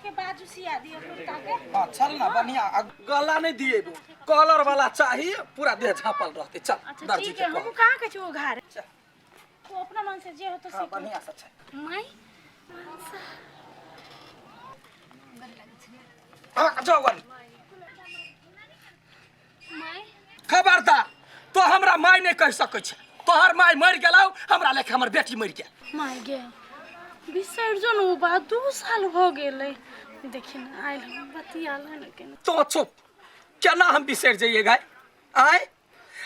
के बाजू सिया दियो कुर्ता के। हाँ चल ना, बढ़िया। आ गला नहीं दिएबो, कलर वाला चाहिए, पूरा देह झापल रहते। चल। अच्छा। दर्जी ठीक के है। कह। हम कहाँ के छी घर? चल। वो अपना मन से जे होतो हाँ से। बढ़िया से छै। माई। हाँ, जाओ गन। माई। खबरदार, तो हमरा माय नहीं कह सकै छै। तोहर माय मरि गेलौ, हमरा लेखे हमर बेटी मरि गेल। माय गे, बिसरि जो न ओ बात, 2 साल भऽ गेलै। देखी ने, आयल हम बतियाल ने केना। तो चुप, केना हम बिसरि जइए गाय? आय,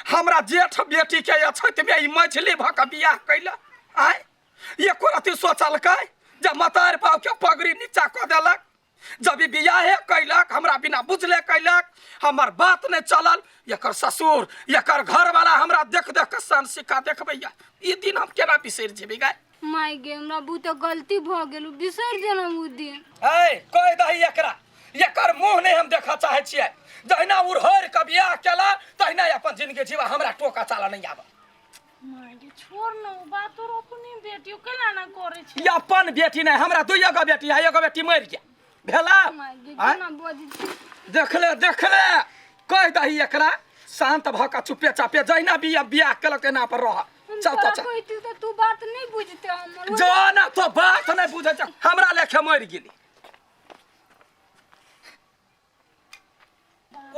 हमरा जेठ बेटी के अछैत में ई मछली भऽ कऽ बियाह कैला। आय, एको रति सोचलकै जे मतार बाप के पगड़ी नीचा कऽ देलक? जब ई बियाहे कैलक, हमरा बिना बुझले कैलक, हमर बात नहि चलल। एकर ससुर, एकर घरवाला हमरा देख देख के सन सिक्का देखबैया। ई दिन हम केना बिसरि जेबै गाय? माय गे, हमरा बहुते गलती भऽ गेल, बिसरि गेलहुँ ओ दिन। ऐ, कहि दही एकरा, एकर मुँह नहि हम देखऽ चाहै छियै। जहिना उड़हरि के बियाह केला, तहिना अपन जिंदगी जीवा। हमरा टोका चाला नहि आबऽ। माय गे, छोड़ न ओ बात, तोर अपने बेटी केना ना करै छै? ई अपन बेटी नहि, हमरा दुइयो गो बेटी है, एगो बेटी मरि गेल भेला। माय गे। आँय? केना बजै छी? देखले देखले, कहि दही एकरा, शांत भऽ कऽ चुपे चापे जहिना बियाह बियाह केलक तेना पर रह। हम चल। तोरा तो चल। कहिती तऽ तू बात नहि बुझते हमर। जा ना, तो बात नहि बुझै छै, हमरा लेखे मरि गेली।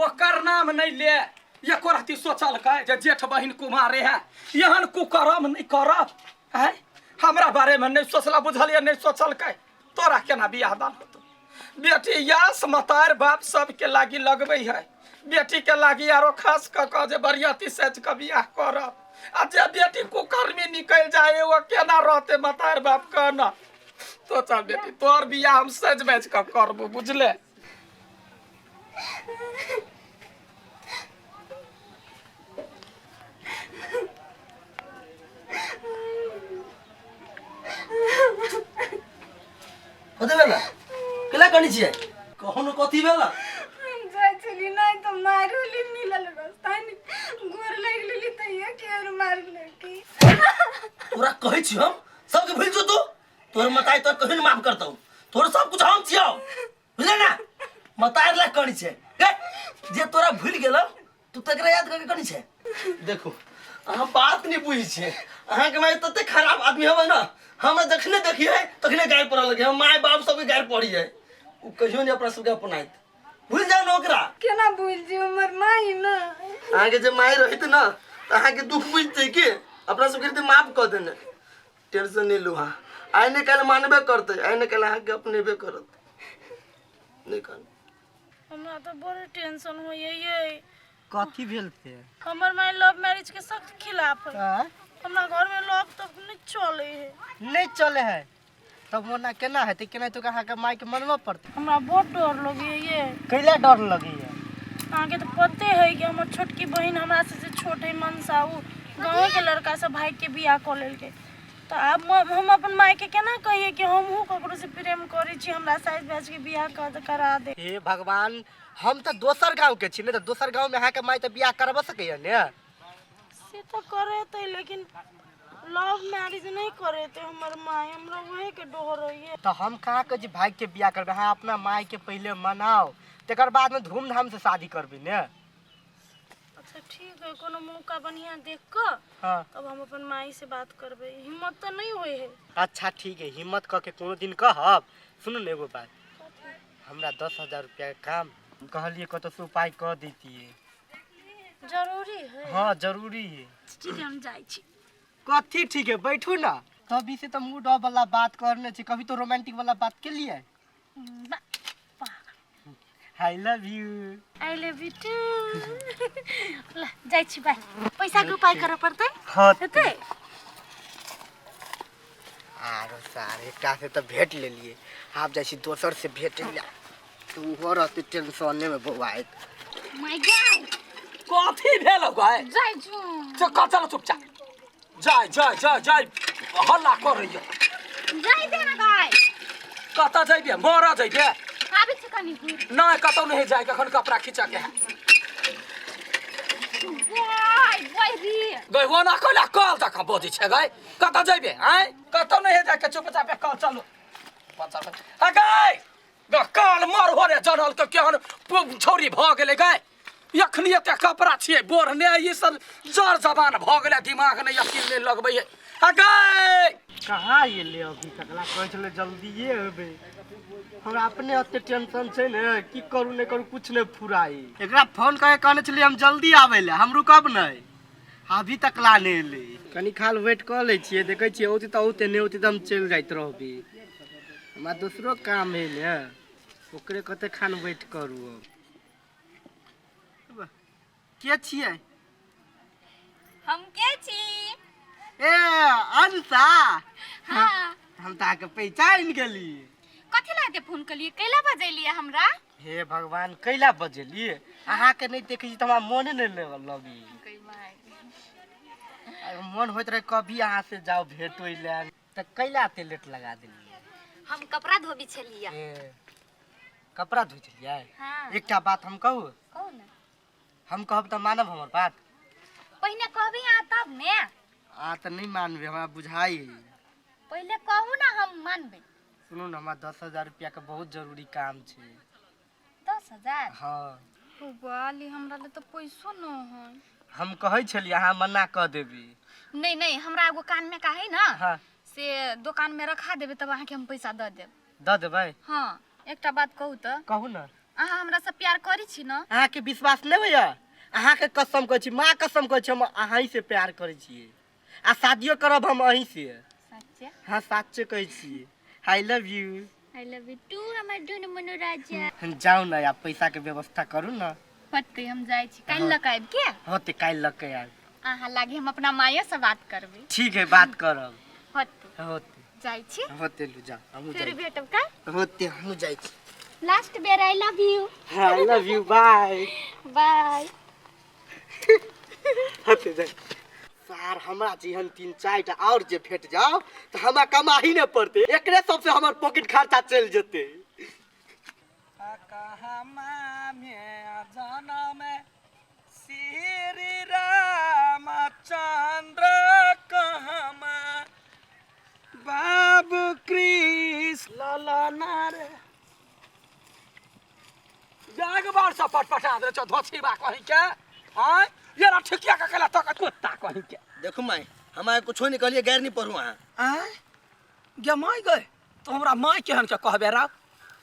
ओकर नाम नहि ले। एको रति सोचलकै जे जेठ बहिन कुमारे है, एहन कुकर्म नहि करब? आँय, हमरा बारेमे नहि सोचला, बुझलियै? नहि सोचलकै, तोरा केना बियाह दान होतौ बेटी? यास मतार बाप सबके लागी लगबै है, बेटीके लागी आरो खास कऽ कऽ जे बरियाती सज कऽ बियाह करब। आ जे बेटी कुकर्मी निकलि जाय, ओ केना रहतै मतार बाप के ना? तो चल बेटी, तोहर बियाह हम सज बाजि कऽ करबो, बुझले? कथी भेला? केला कनी छियै? कहू ने, कथी भेला? जाइ छली नहि तऽ मारली, मिलल रास्ता नहि, गोर लागि लेली तैयो के मारलकी। तोरा कहै छी हम, सबके भूलि जो तू। तोहर मताई तोर कहियो नहीं माफ करतौ। तोहर सब कुछ हम छियौ, बुझले ना? मताई ला कनी छै गे, जे तोरा भूलि गेलौ, तू तकरा याद करके कनी छै। देखो, अहाँ बात नहीं बुझै छियै। अहाँके माय तते खराब आदमी हवे ना, हमरा जखने देखिए तखने गारि पड़ऽ लगे। हम माय बाप सबके गारि पड़ी है। ओ कहियो नहीं अपना सबके अपनाइत। भूलि जाउ ने ओकरा। केना भूलि जी, हमर माई ना। अहाँके जे माय रहित ना तऽ अहाँके दुख बुझतै के? अपना सबके रहितै माफ कऽ देने। टेंशन नहीं लू। हाँ, आइ ने काल्हि मानबे करतै, आइ ने काल्हि अहाँके अपनेबे करत। नहि कानू। हमरा तऽ बड़ टेंशन होइए ये। कथी भेल से? हमर माय लव मैरिज के सख्त खिलाफ है। आँय? हमरा घर में लव तब नहीं चले है। नहि चले है तब ओना केना हेतै? केना तो अहाँके मायके मनबऽ पड़तै। हमरा बहुत डर लगैए ये। कैला डर लगैया? अहाँके तऽ पते है कि हमर छोटकी बहिन, हमरा से जे छोट है मनसा, ओ गाँव के लड़का से भागि के बियाह कऽ लेलकै। तऽ आब हम अपन मायके केना कहियै कि हमहूँ ककरो से प्रेम करै छी, हमरा साइज बाजि के बियाह कऽ करा दे। हे भगवान, हम तऽ दोसर गाँवके छी ने, तऽ दोसर गाँवमे अहाँके माय तऽ बियाह करबऽ सकैया ने? से तऽ करेतै, लेकिन लव मैरिज नहि करेतै हमर माय। हमरा उहे के डर होइए। तऽ हम कहाँ कहै छी भागि के बियाह करबै? अहाँ अपना मायके पहिले मनाउ, तकर बादमे धूमधामसँ शादी करबै ने। अच्छा ठीक है, कोनो मौका बढ़िया देख कऽ तब हम अपन माई से बात करबै। हिम्मत तऽ नहि होइ है। अच्छा ठीक है, हिम्मत कऽ के कोनो दिन कहब। सुनू ने, एगो बात, हमरा 10,000 रुपया के काम कहलिए, कतौसँ उपाय कऽ दैतियै। जरूरी है? हाँ, जरूरी है। ठीक है, हम जाइ छी। कथी ठीक है? बैठू ना। तभी से तो मूड ऑफ वाला बात करने छी, कभी तो रोमांटिक वाला बात के लिए। I love you. I love you too. ल, जाइ छी, बाय। पैसा के उपाय करऽ पड़तै। हाँ। हेतै। आरो सार, एकटा से तऽ भेट लेलिए, आब जाइ छी दोसर से भेट ला, तऽ ओहो रहतै टेंशने में बौआइत। My God. कथी भेल गाय? जाइ छु। चल चल, चुपचाप जाय जाय जाय जाय, हल्ला करैया। जाइ दे ना गाय। कतऽ जइबे? मरऽ जइबे? आबै छी कनी दूर। नहि, कतौ नहि जाय। कखन कपड़ा खींचऽ के है। गाय बहिरी। गय, ओना कैला कल जकाँ बजै छै गय? कतऽ जइबे? आँय, कतौ नहि जाय के, चुपचाप कल चलू। आ गय। काल मर हो रे जनल के केहन छौरी भऽ गेलै गाय। एखनी एते कपड़ा छियै बोढ़ने, ई सब जर जबान भऽ गेलै, दिमाग नहि अकिल नहि लगबै है आ गाय। कहाँ एलै अभी तकला? कहै छलै जल्दिए एबै। हमरा अपने एते टेंशन छै ने, की करू नहि करू कुछ नहि फुराई। एकरा फोन करके कहने छलियै हम जल्दी आबै लए, हम रुकब नहि। अभी तक ला नहि एलै। कनी खाल वेट कऽ लै छियै, देखै छियै औतै तऽ औतै, नहि औतै तऽ हम चलि जाइत रहबै। हमरा दोसरो काम है ने, ओकरे कते खान वेट करू। अब के छियै? हम के छी? ए अंशा। हाँ। हम तऽ अहाँके पहचान गेली। कथी ला एते फोन कलिए, कैला बजेलिए हमरा? हे भगवान, कैला बजेलिए? अहाँके नहि देखै छी तऽ हमरा मोने नहि लगी। मन होइत रहे कभी अहाँ से जाउ भेंट होइ लए, तऽ कैला एते लेट लगा देलियै? हम कपड़ा धोबी छलियै। ए कपड़ा धोइ छलियै? हाँ। एकटा बात हम कहू? कहू ने। हम कहब तऽ मानब हमर बात? पहिने कहबी अहाँ तब ने। अहाँ तऽ नहि मानबै, हमरा बुझाइ। पहिले कहू ने, हम मानबै। सुनू ने, हमरा 10,000 रुपैआके बहुत जरूरी काम छै। 10,000? हाँ। बाली, हमरा ले तऽ पैसो न है। हम कहै छलियै अहाँ मना कऽ देबै। नहीं नहीं, हमरा एगो कान में का है ना। हाँ। से दुकान में रखा देबै तब अहाँके हम पैसा दऽ देब। दऽ देबै? हाँ। एकटा बात कहू तऽ? कहू ने। अहाँ हमरा से प्यार करै छी ने? अहाँके विश्वास नहि होइया? अहाँके कसम कहै छी, माँ कसम कहै छी, हम अहीं से प्यार करै छियै आ शादियो करब हम अहीं से। सच्चे? हाँ, साच्चे कहै छियै। I love you. I love you too हमर दुनू मनु राजा। जाउ ने, आब पैसाके व्यवस्था करू ने। होतै, हम जाइ छी, काल्हि लऽ कऽ आबि के। होतै, काल्हि लऽ के आयब। अहाँ लागी हम अपना माये से बात करबै। ठीक है, बात करब। होतै। होतै। जाइ छी। होतै, लू जाउ, हमहूँ फेर जाइ। भेटब काल्हि। होतै, हमहूँ जाइ छी। लास्ट बेर, I love you. I love you, bye. Bye. होतै, जाइ सार। हमरा जेहन 3-4 टा आओर जे भेट जाओ तऽ हमरा कमाही नहि पड़तै, एकरे सबसे हमर पॉकेट खर्चा चलि जेतै। श्री रामचंद्र कहमा बाबू कृष्ण ललना रे जाग बार से पटपटा दे छौ धोछीबा कहीं के। आय ये ना ठिकिया के केला तक कुत्ता कहीं के। देखू माय, हम कुछो नहीं कहलिए, गैर नहीं पढ़ू अहाँ। आय गे माय गए तो हमरा माय केहन के कहबे राव,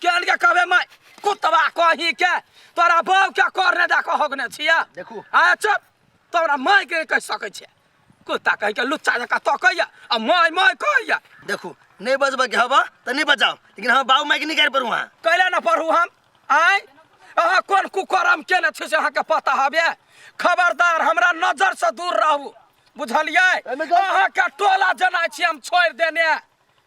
केहन के कहबे माय? कुत्तबा कहीं के, तोरा बाप के करने दे कहगने छिया। देखू। आ चुप, तोरा माय के कहि सकै छियै? कुत्ता कहि के लुच्चा जकाँ तकैया आ माय माय कहैया। देखू, नहीं बजबे के हवा तो नहीं बजाओ, लेकिन हम बाबू माय के नहीं गैर पढ़ू अहाँ। कैला न पढ़ू हम? आय अहाँ कोन कुकरम केने छी से अहाँके पता हबे? खबरदार, हमरा नजर से दूर रहू, बुझलियै? अहाँके टोला जेना छी हम छोड़ि देने।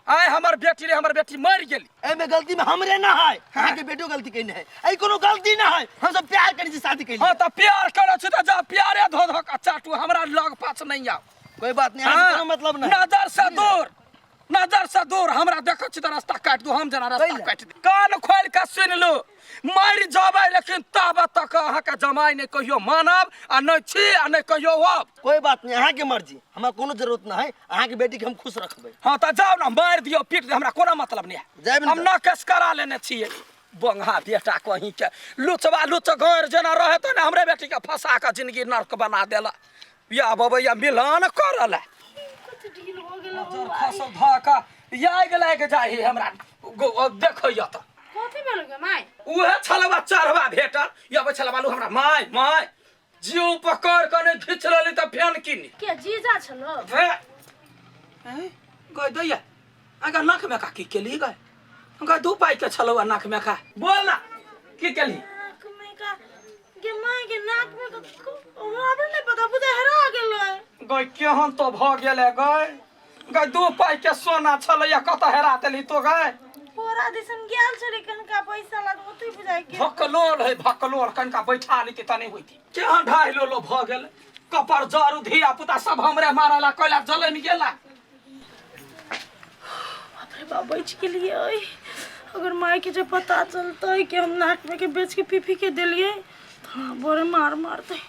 आय हमर बेटी रे, हमर बेटी मरि गेली। एहिमे गलती में हमरे ना है, अहाँके बेटो गलती कयने है। एहि कोनो गलती ना है, हम सब प्यार करै छी, शादी कैली। हाँ तऽ प्यार करै छी तऽ जा प्यारे धो धो कऽ चाटू, हमरा लग पास नहीं आउ। कोई बात नहीं, अहाँके कोनो मतलब नहीं। नजर से दूर, नजर से दूर। हमरा देखै छी तऽ रास्ता काटि दू, हम जेना रास्ता कैला? काटि दू। कान खोलि कऽ सुनि लू, मरि जेबै लेकिन ताबत तक अहाँके जमाइ नहि कहियो मानब आ नहि छी आ नहि कहियो होब। कोई बात नहीं, अहाँके मर्जी, हमरा कोनो जरूरत नहीं है, अहाँके बेटी के हम खुश रखबै। हाँ तऽ जाउ ने, मारि दियौ पीट दियौ, हमरा कोनो मतलब नहि है। जायब ने हम तऽ। न केस करा लेने छियै। बंगा बेटा कहीं के लुचबा लुच गैर जेना रहे तऽ ने हमरे बेटी के फंसा कऽ जिंदगी नर्क बना देला। या बबैया मिलान करल कते ढील हो गेल जर खसल धऽ कऽ आगि लागि जाइ है हमरा देखैया तऽ। कथी भेल गे माय? उहे छलवा चढ़वा भेटल, ई अबै छलवा लू हमरा माय माय जीव पकड़ कऽ नहि घीच लेली तऽ फेन किनी के जीजा छलो? भे गय दैया आगा नाक में का की केली गय? गय 2 पाई के छलौ आ नाक में का, बोल ना की केली? नाक में का गे माय गे, नाक में का हमरा नहि पता, बुझा हेरा गेलै। गय केहन तो भऽ गेलै गय? गय 2 पाई के सोना छलैया, कतऽ हेरा देली तो गय? पोरा दिसन गेल छलै कनका पैसा लाग, ओतै बुझाइ गेल। भकलोल है भकलोल, कनका बैठा लेती तऽ नहि होइती। केहन ढाई लोलो भऽ गेल, कपर जरू धिया पुता सब हमरे मारला कैला जलमि गेला। बाप रे बाप, बचि गेलियै। ओइ अगर माय के जे पता चलतै कि हम नाक में के बेच के पी पी के देलियै तऽ हमरा बड़े मार मारतै।